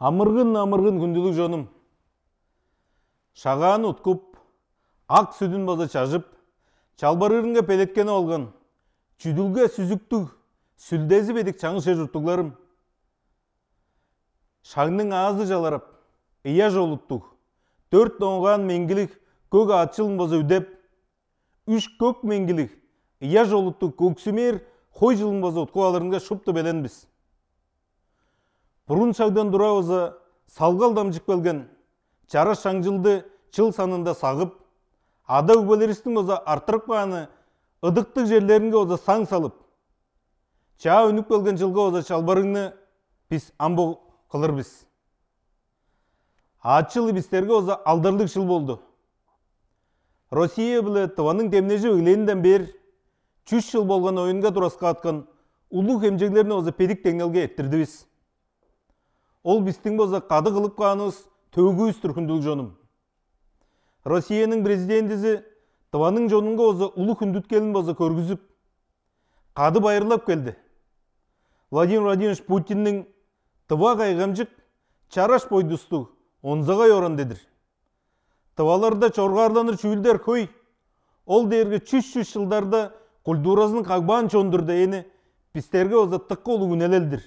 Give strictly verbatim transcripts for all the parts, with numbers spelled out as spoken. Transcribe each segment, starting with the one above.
Амыргын, амыргын, хүндүлүг чонум. Шагааны уткуп, ак сүдүн база чажып, чалбарыырынга белеткенип алган чүдүлге сүзүктүг, сүлдези бедик чаңгыс чер чурттугларым. Шагның аазы чаларап, ыяш олуттуг, дөрт оңгаан меңгилиг көк аът чылын база үдеп, үш көк меңгилиг ыяш олуттуг көксүмээр хой чылын база уткуп алырынга шупту белен бис. Бурун шагдан тура база салгал дамчып келген чараш шаңчылды чыл санында сагып, ада-өгбелеривистиң база арттырып кааны ыдыктыг черлеринге база саң салып, чаа үнүп келген чылга база чалбарыңны бис ам бо кылыр бис. Аът чылы бистерге база алдарлыг чыл болду. Россия биле Тываның демнежип эгелээнинден бээр чүс чыл болган оюнга тураскааткан улуг хемчеглерни база бедик деңнелге эрттирдивис. Ол бистиң база кады кылып каанывыс, төөгүвүс-түр, хүндүлүг чонум. Россияның президентизи Тываның чонунга база улуг хүндүткелин база көргүзүп, кады байырлап келди. Владимир Владимирович Путинниң: «Тыва кайгамчык, чараш бойдустуг, онзагай оран-дыр. Тываларда чоргаарланыр чүүлдер хөй. Ол дээрге чүс-чүс чылдарда культуразын кагбаан чон-дур» дээни бистерге база дыка улуг үнелел-дир.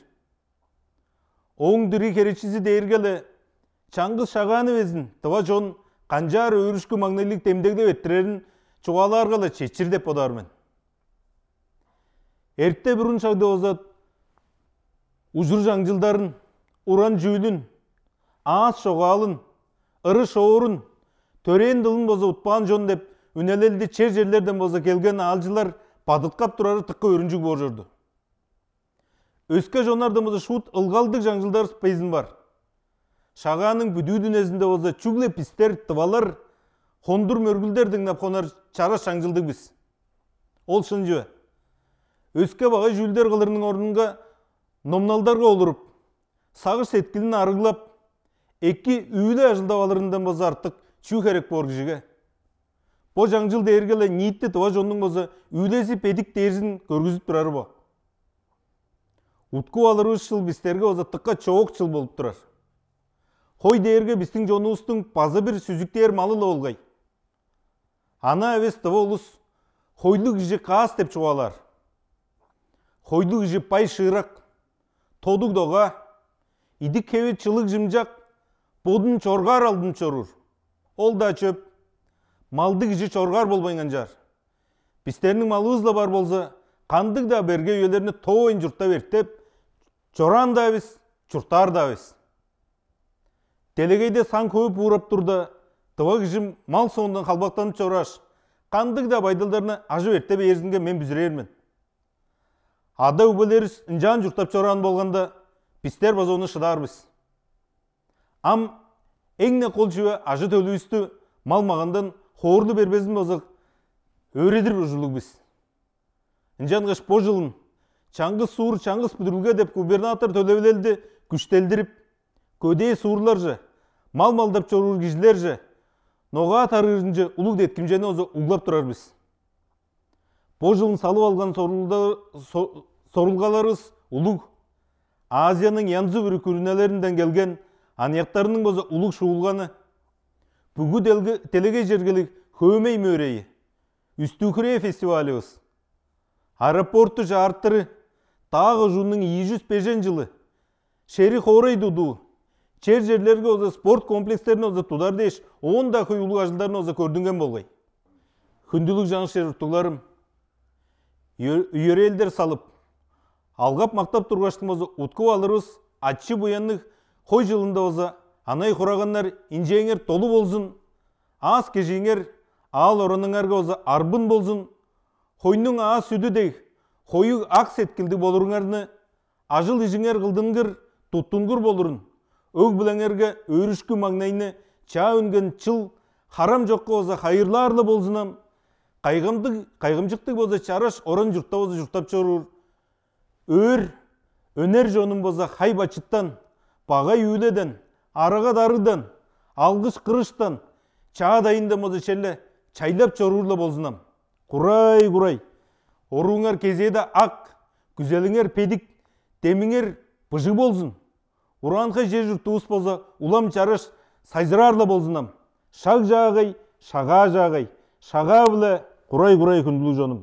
Ооң дириг херечизи дээрге-ле чаңгыс Шагааны безин тыва чон канчаар өөрүшкү-маңнайлыг демдеглеп эрттирерин чугаалаарга-ла четчир деп бодаар мен. Эрте-бурун шагда база ужур-чаңчылдарын, уран чүүлүн, аас чогаалын, ыры-шоорун, төрээн дылын база утпаан чон деп үнелелди чер-черлерден база келген аалчылар бадыткап турары дыка өөрүнчүг боор чорду. Өске чоннардан база шуут ылгалдыг чаңчылдарывыс безин бар. Шагааның бүдүү дүнезинде база чүгле бистер, тывалар, хондур-мөргүлдер дыңнап хонар чараш чаңчылдыг бис. Ол шын чүве. Өске багай чүүлдер кылырының орнунга номналдарга олуруп, сагыш-сеткилин арыглап, эки үүле ажылдап алырындан база артык чүү херек боор кижиге? Бо чаңчыл дээрге-ле ниити тыва чоннуң база үүлези бедик дээрзин көргүзүп турары бо. Уткуп алырывыс чыл бистерге база дыка чоок чыл болуп турар. Хой дээрге бистиң чонувустуң база бир сүзүктээр малы-ла болгай. Аны эвес тыва улус хойлуг кижи каас деп чугаалаар. Хойлуг кижи бай-шыырак, тодуг-догай, идик-хеви чылыг-чымчак, бодун чоргаар алдынып чоруур. Ол-даа чөп. Малдыг кижи чоргаар болбайн канчаар. Бистерниң малывыс-ла бар болза, кандыг-даа берге үелерни тоовайн чурттап эртеп, чораан-даа бис, чурттаар-даа бис. Делегейде саң хөөп уурап турда, тыва кижи мал соондан халбактанып чорааш, кандыг-даа байдалдарны ажып эрте бээрзинге мен бүзүрээр мен. Ада-өгбелеривис ынчаан чурттап чораан болганда, бистер база ону шыдаар бис. Ам эң-не кол чүве ажы-төлүвүстү мал-магандан хоорлу бербезин база өөредир ужурлуг бис. Ынчангаш бо чылын «Чаңгыс суур, чаңгыс бүдүрүлге» деп губернатор төлевилелди күштелдирип, көдээ суурларже, мал малдап чоруур кижилерже, ногаа тарыырынче улуг деткимчени база углап турар бис. Бо чылын салып алган сорулда-, со-, сорулгаларывыс улуг. Азияның янзы-бүрү күрүнелеринден келген аныяктарның база улуг шуулганы, бүгү делге-, делегей чергелиг хөөмей мөөрейи, Үстүү-Хүрээ фестивалывыс, аэропорту чаартыры, даа кожууннуң ийи чүс бежен чылы, шери хоорай тудуу, чер-черлерге база спорт комплекстерин база тудар дээш, оон-даа хөй улуг ажылдарны база көрдүнген болгай. Хүндүлүг чаңгыс чер чурттугларым, үе-, үерээлдер салып, алгап-мактап тургаштың база уткуп алырывыс ачы-буянныг хой чылында база анай-хураганнар инчээңер долу болзун, аас-кежииңер, аал-ораныңарга база арбын болзун, хойнуң аас сүдү дег, хоюг ак сеткилдиг болуруңарны, ажыл-ижиңер кылдынгыр, туттунгур болурун, өг-бүлеңерге өөрүшкү-маңнайны чаа үнген чыл харам чокка база хайырлаар-ла болзун ам, кайгамдыг, кайгамчыктыг база чараш оран-чуртта база чурттап чоруур өөр, өнер чонум база хай-бачыттан, багай үүледен, арага-дарыгдан, алгыш-кырыштан, чаа дайындан база черле чайлап чоруур-ла болзун ам. Курай-курай, орууңар кезээде ак, күзелиңер бедик, демиңер быжыг болзун. Бураанхай чер чурттувус болза улам чараш сайзыраар-ла болзунам. Шаг жаагай, шагаа жаагай, шагаа-биле курай-курай хүндүлүг чонум.